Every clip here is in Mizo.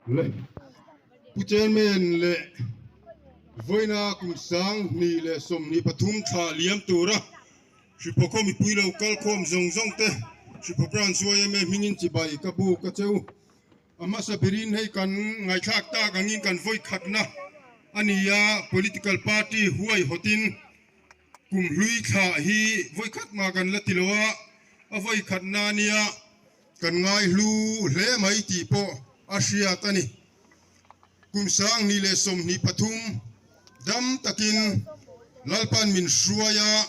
Le Pu Chairman leh vawiina kum 2023 thla liam tura Hriphaw mipui lo kal khawm zawng zawng te Hriphaw Branch yma hmingin chibai ka buk a cheu. A hmasa berin hei kan ngaihthlak tak angin kan vawi khatna a ni a, political party huai hawtin kum hlui thla hi vawi khat mah kan la ti lo a, a vawi khatna a nia kan ngai hlu hle mai tih pawh a hriat a ni. Kum 2023 dam takin Lalpan min hruai a.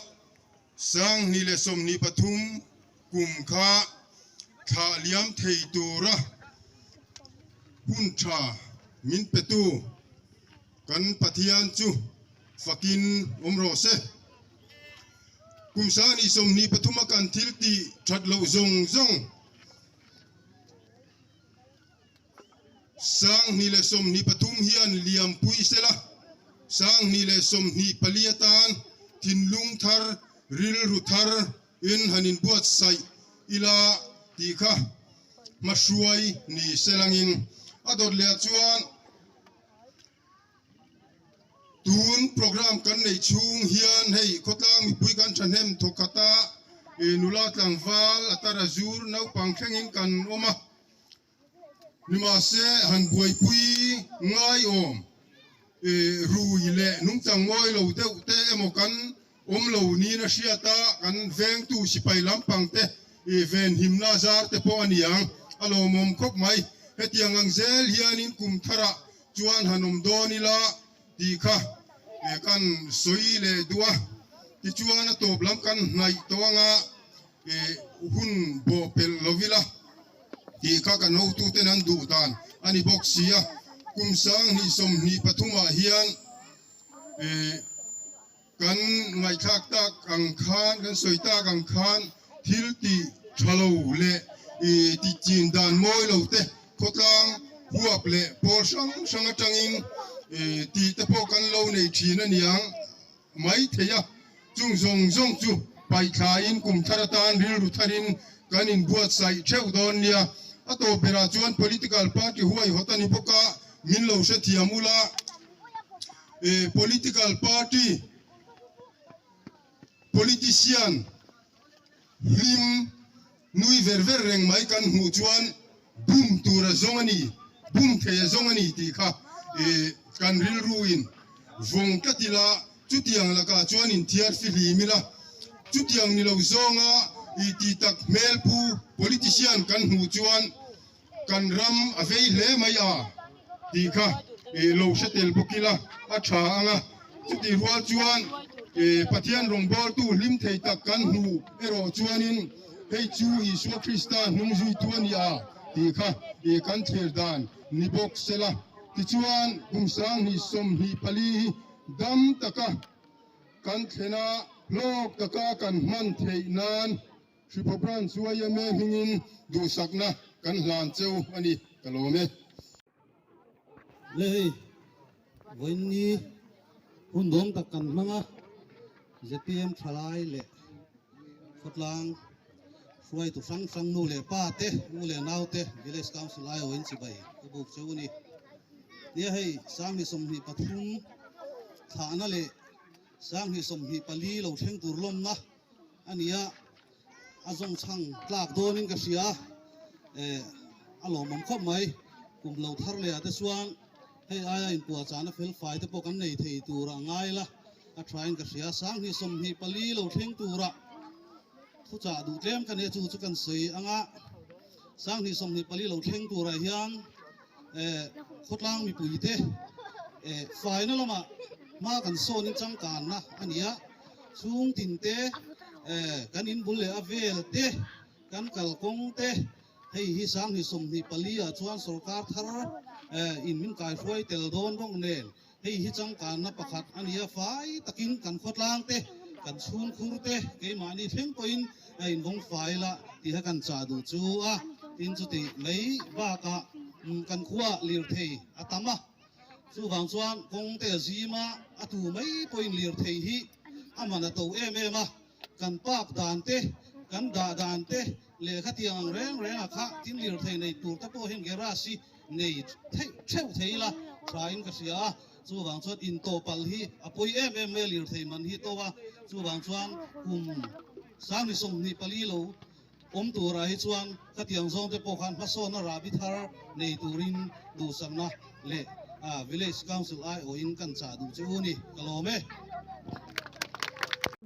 2023 kum kha thlah liam thei tura hun tha min petu kan Pathian chu fakin awm rawh se. Kum 2023 a kan thil tih that loh zawng zawng 2023 hian liampui sela, 2024 atan thinlung thar, rilru thar in han inbuatsaih ila tih kha hmahruai ni selangin a dawt leh ah chuan tun program kan nei chhung hian hei khawtlang mipui kan thahnem thawkhat a, nula tlangval a tara zur naupang thlengin kan awm a. Nimahse, han buaipui ngaiawm rui leh nungchang ngawi lo deuh te emaw kan awm lo niin a hriat a, kan vengtu sipai lampang te venhimna zar te pawh a ni ang. A lawmawm khawp mai. Hetiang ang zel hianin kum tharah chuan han awm dawn ila tih kha kan sawi leh duh a. Tichuan a tawp lam kan hnaih tawh anga hun bawhpelh lo ila. Tih kha kan hotuten an duh dan a ni bawk si a, kum 2023 ah hian kan ngaihthlak tak ang khan, kan sawi tak ang khan thil tih tha lo leh tih chin dan mawi lo te khawtlang huap leh pawl hrang hrang atangin tih te pawh kan lo nei thin a niang. mai thei a, chung zawng zawng chu paithlaiin kum thar atan rilru tharin kan inbuatsaih theuh dawn nia. A tawp berah chuan political party huaihawt a ni bawk a, min lo hrethiam ula, political party politician Hlim nui ver ver reng mai kan hmuh chuan bum tur a zawng a ni, bum thei a zawng a ni tih kha kan rilruin vawng tlat ila, chutiang lakah chuan inthiar fihlim ila, chutiang ni lo zawnga tih tak hmelpu politician kan hmuh chuan Kan ram a vei hle mai a tih kha lo hre tel bawk ila a tha ang a, chutih rual chuan Pathian rawngbawltu hlim thei tak kan hmu erawh chuanin hei chu Isua Krista hnung zuitu a ni a tih kha kan thlir dan ni bawk sela. Tichuan kum 2024 hi dam taka kan thlen a, hlawk taka kan hman theih nan Hriphaw Branch yma hmingin duhsakna kan hlan cheu a ni, ka lawm e. Le hei, vawiinni hun dawm tak kan hmang a, zpm thalai leh khawtlang hruaitu hrang hrang nu leh pa te, u leh nau te Village Council aiawhin chibai ka buk cheu a ni. Nia hei, 2023 thlahna leh 2024 lo thleng tur lawmna a ni a, a zawng chhang tlak dawnin ka hria eh a lawmawm khawp mai. Kum lo thar leh ah te chuan hei aia inpuahchahna fel fai te pawh kan nei thei tur a ngai la, a thain ka hria. 2024 lo thleng turah thuchah duh tlem ka nia chu chu kan sawi ang a, 2024 lo thleng turah hian eh khawtlang mipui te eh faina lamah hma kan sawnin changkanna a ni a. Chhung tin te, kan in bul leh a vel te, kan kalkawng te, hei hi 2024 ah chuan sorkar thar in min kaihruai tel dawn bawk nen hei hi changkanna pakhat a ni a, fai takin kan khawtlang te, kan chhungkhur te keimahni thleng pawhin a invawng fai la tih a kan chah duh chu a, tin chuti mai bakah kan khuaah lirthei a tam a. Chuvang chuan kawng te a zim a, a tu mai pawhin lirthei hi a man a to em em a, kan park dan te, kan dah dan te leh khatiang ang reng reng a kha tin lirthei nei tur te pawh hian garage hi nei theih theuh thei ila tha in ka hria a, chuvang chuan intawhpalh hi a pawi em em mai a lirthei man hi to a, chuvang chuan kum 2024 lo awm turah hi chuan khatiang zawng te pawh khan hmasawnna rahbi thar nei turin duhsakna leh Village Council aiawhin kan chah duh che u ni, ka lawm e.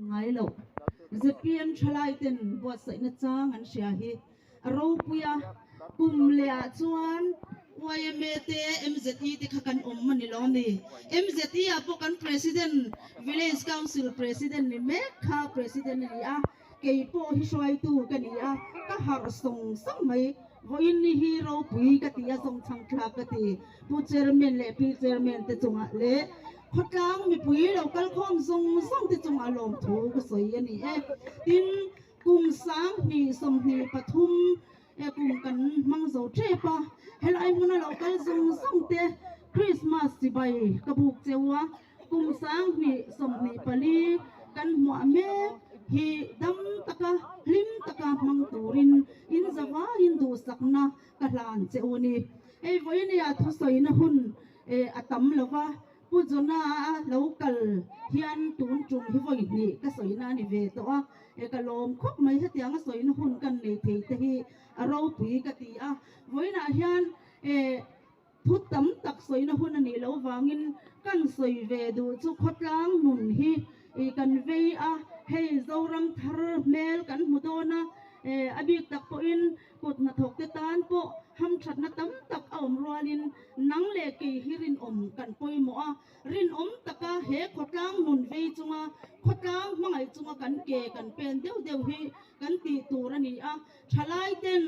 Ngai loh. Zpm thalai ten buatsaihna chang an hria hi a ropui a, kum leh ah chuan yma te MZE te kha kan awm a ni lo ni. MZE ah pawh kan President, Village Council President ni mek kha President a ni a, kei pawh hi hruaitu ka ni a, ka harh sawng sawng mai. Vawiin ni hi ropui ka ti a, zawngchhang thlak ka ti. Pu Chairman leh Pi Chairman te chungah leh khawtlang mipui lo kalkhawm zawng zawng te chungah lawmthu ka sawi a ni e. Tin, Kum 2023 e kum kan hmang zo tep a, helai hmuna lo kal zawng zawng te Christmas chibai ka buk cheu a, kum 2024 kan hmuah mek hi dam taka hlim taka hmang turin in zavaiin duhsakna ka hlan che u ni. Hei vawinia thusawina hun e a tam lova. Pu Jona a lo kal hian tun tum hi vawi hnih ka sawina a ni ve tawh a, e ka lawm khawp mai hetianga sawina hun kan nei thei te hi a ropui ka ti a, vawiinah hian e thu tam tak sawina hun a nih loh vangin kan sawi ve duh chu khawtlang nun hi i kan vei a, hei Zoram thar hmel kan hmu dawn a, e a bik tak pawhin Kut hnathawk te tan pawh hamthatna tam tak a awm rualin nang leh kei hi rinawm kan pawimawh a, rinawm taka he khawtlang nun vei chunga khawtlang hmangaih chunga kan ke kan pen deuh deuh hi kan tih tur a ni a, thalai ten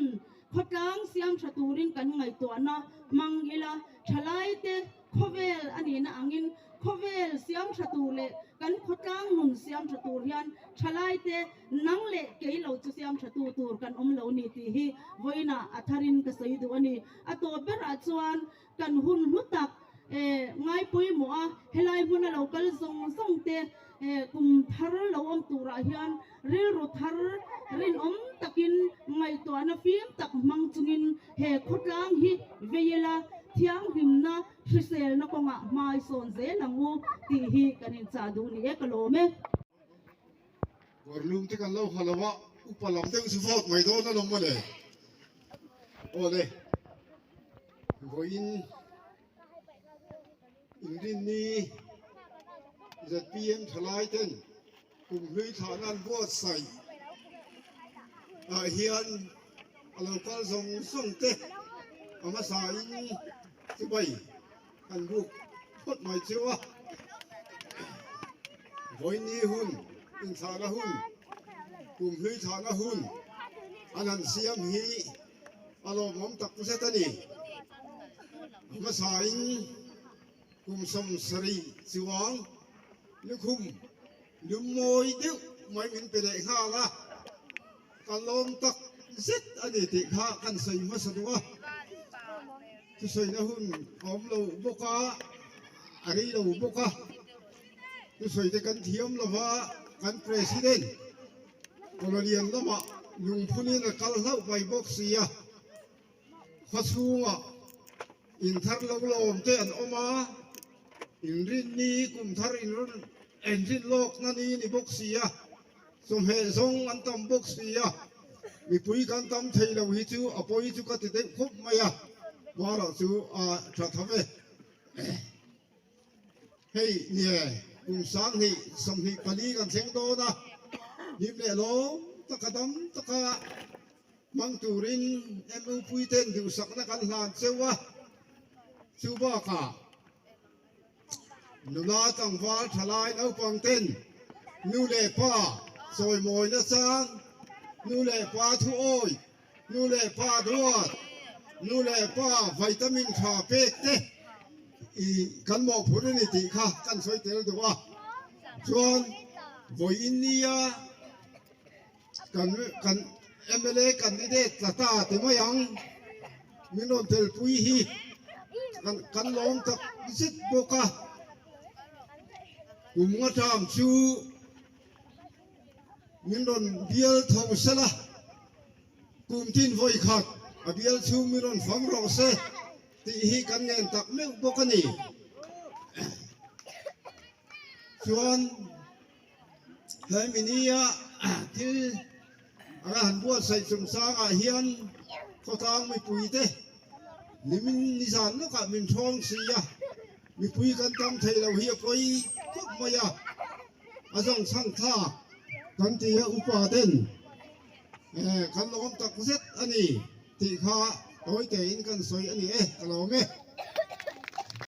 khawtlang siam tha turin kan ngaihtuahna hmang ila, thalai te Khawvel a nihna angin khawvel siam tha tur leh kan khawtlang nun siam tha tur hian thalaite nang leh kei lo chu siam tha tu tur kan awm lo ni tih hi vawiinah a tharin ka sawi duh a ni. A tawp berah chuan kan hun hlu tak ngai pawimawh a, helai hmuna lo kal zawng zawng te kum thar lo awm turah hian rilru thar rinawm takin ngaihtuahna fim tak hmang chungin he khawtlang hi vei ila thianghlimna hriselna kawngah hmai sawn zel ang u tih hi kan inchah duh ni e ka lawm e. Kawrlum te kan lo ha lo a, upa lam deuh chu vote mai dawn alawm mawle. Awle, vawiin Inrinni zpm thalai ten kum hlui thlahna an buatsaih ah hian a lo kal zawng zawng te a hmasa in chibai an buk phawt mai cheu a, vawiini hun inthlahna hun kum hlui thlahna hun an han siam hi a lawmawm tak zet a ni. A hmasa in kum 70 chuang lukhum lum mawi deuh mai min pe leh nghal a, ka lawm tak zet a ni tih kha kan sawi hmasa duh a, thusawina hun a awm lo bawk a, a rei lo bawk a, thusawi te kan thiam lo va, kan President Colonial lamah lungphunin a kal hlauh mai bawk si a, khaw chhungah inthar lo lawm te an awm a, inrinni kum thar inrawn enrin lawkna ni ni bawk si a, chawhmeh zawng an tam bawk si a, mipui kan tam thei lo hi chu a pawi chu ka ti deuh khawp mai a, hmarah chu a tha tho ve. Hei nie kum 2024 kan thleng dawn a, hlim leh lawm taka dam taka hmang turin MUP ten duhsakna kan hlan cheu a, chu bakah nula tlangval thalai naupang ten nu leh pa chawimawina chang, nu leh pa thuawi, nu leh pa duat, nu leh pa vitamin tha pek te i kan mawhphurh a ni tih kha kan sawi tel duh a, chuan vawiin nia kan kan mla candidate tla ta ti mai ang min rawn telpui hi kan kan lawm tak zet bawk a, kum nga ṭam chu min rawn bial tho sela kum tin vawi khat a bial chhung min rawn fang rawh se. Tih hi kan ngen tak meuh bawk a ni. Chuan he minia thil anga han buatsaih chungchangah hian khawtlang mipuite nimin nizan lawkah min hrawng si a, mipui kan tam thei lo hi a pawi khawp mai a, a zawngchhang thlak kan ti a upa ten kan lawm tak zet a ni tih kha tawi tein kan sawi a ni e, ka lawm e.